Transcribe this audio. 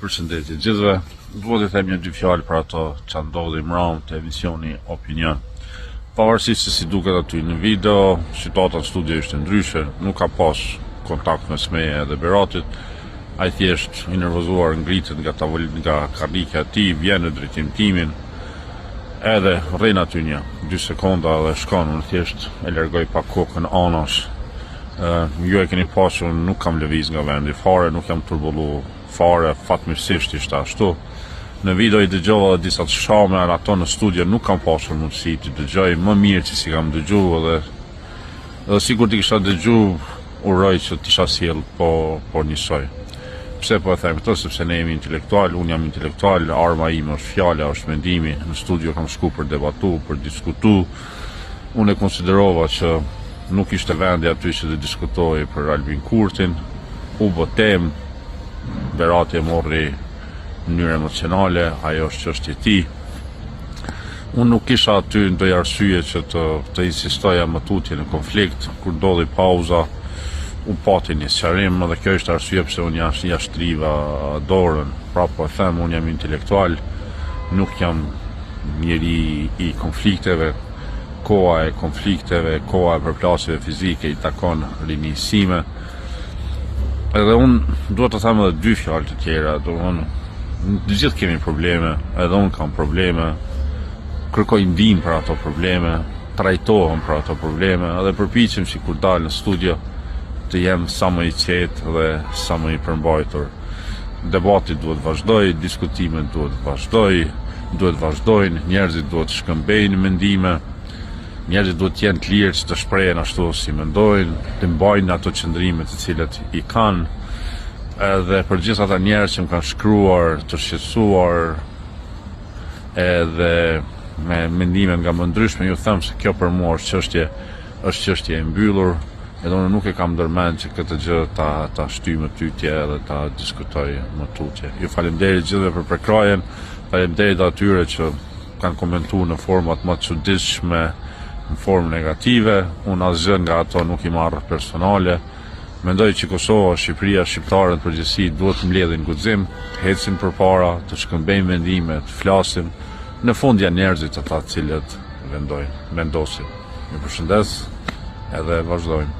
Përshëndetje të gjithëve. Dua të them një dy fjalë për ato që ndodhi mbrëmë te emisioni Opinion. Pavarësisht se si duket aty në video, situata në studio ishte ndryshe, nuk ka pas kontakt mes meje dhe Beratit. Ai thjesht i nervozuar ngritet nga tavolina nga karrika e tij, vjen në drejtim timin. Edhe rrin aty një dy sekonda dhe shkon, unë thjesht e largoj pak kokën anash. Ju e keni pa që unë nuk kam lëviz nga vendi fare, nuk jam turbullu fare, fatmirësisht ishte ashtu. Në video i dëgjova dhe disa të shame, ato në studio nuk kam pasur mundësi të dëgjoj, më mirë që s'i kam dëgju edhe edhe sikur t'i kisha dëgju, uroj që t'isha sjell po po njësoj. Pse po e them këtë? Sepse ne jemi intelektual, unë jam intelektual, arma ime është fjala, është mendimi. Në studio kam shku për debatu, për diskutu. Unë e konsiderova që nuk ishte vendi aty që të diskutohej për Albin Kurtin, u bë temë, Berati e morri në mënyrë emocionale, ajo është çështje e tij. Unë nuk kisha aty ndonjë arsye që të, të insistoja më tutje në konflikt, kur ndodhi pauza, u pati një sqarim dhe kjo ishte arsye pse unë ja, ja shtriva dorën. Pra po e them, unë jam intelektual, nuk jam njeri i konflikteve, koha e konflikteve, koha e përplasjeve fizike i takon rinisë sime. Edhe unë dua të them edhe dy fjalë të tjera, domethënë të gjithë kemi probleme, edhe unë kam probleme. Kërkoj ndihmë për ato probleme, trajtohem për ato probleme edhe përpiqem që kur dal në studio të jem sa më i qetë dhe sa më i përmbajtur. Debati duhet vazhdoj, diskutimet duhet vazhdoj, duhet vazhdojnë, njerëzit duhet të shkëmbejnë mendime, njerëzit duhet të jenë të lirë që të shprehen ashtu si mendojnë, të mbajnë ato qëndrime të cilat i kanë. Edhe për gjithë ata njerëz që më kanë shkruar, të shqetësuar, edhe me mendime nga më ndryshme, ju them se kjo për mua është çështje është çështje e mbyllur, edhe unë nuk e kam ndërmend që këtë gjë ta ta shtyj më tutje edhe ta diskutoj më tutje. Ju faleminderit gjithëve për përkrahjen, faleminderit atyre që kanë komentuar në format më të çuditshme, në formë negative, unë asgjë nga ato nuk i marr personale. Mendoj që Kosova, Shqipëria, shqiptarët në përgjithësi duhet të mbledhin guxim, të ecin përpara, të shkëmbejnë mendime, të flasim. Në fund janë njerëzit ata të cilët vendojnë, vendosin. Ju përshëndes edhe vazhdojmë.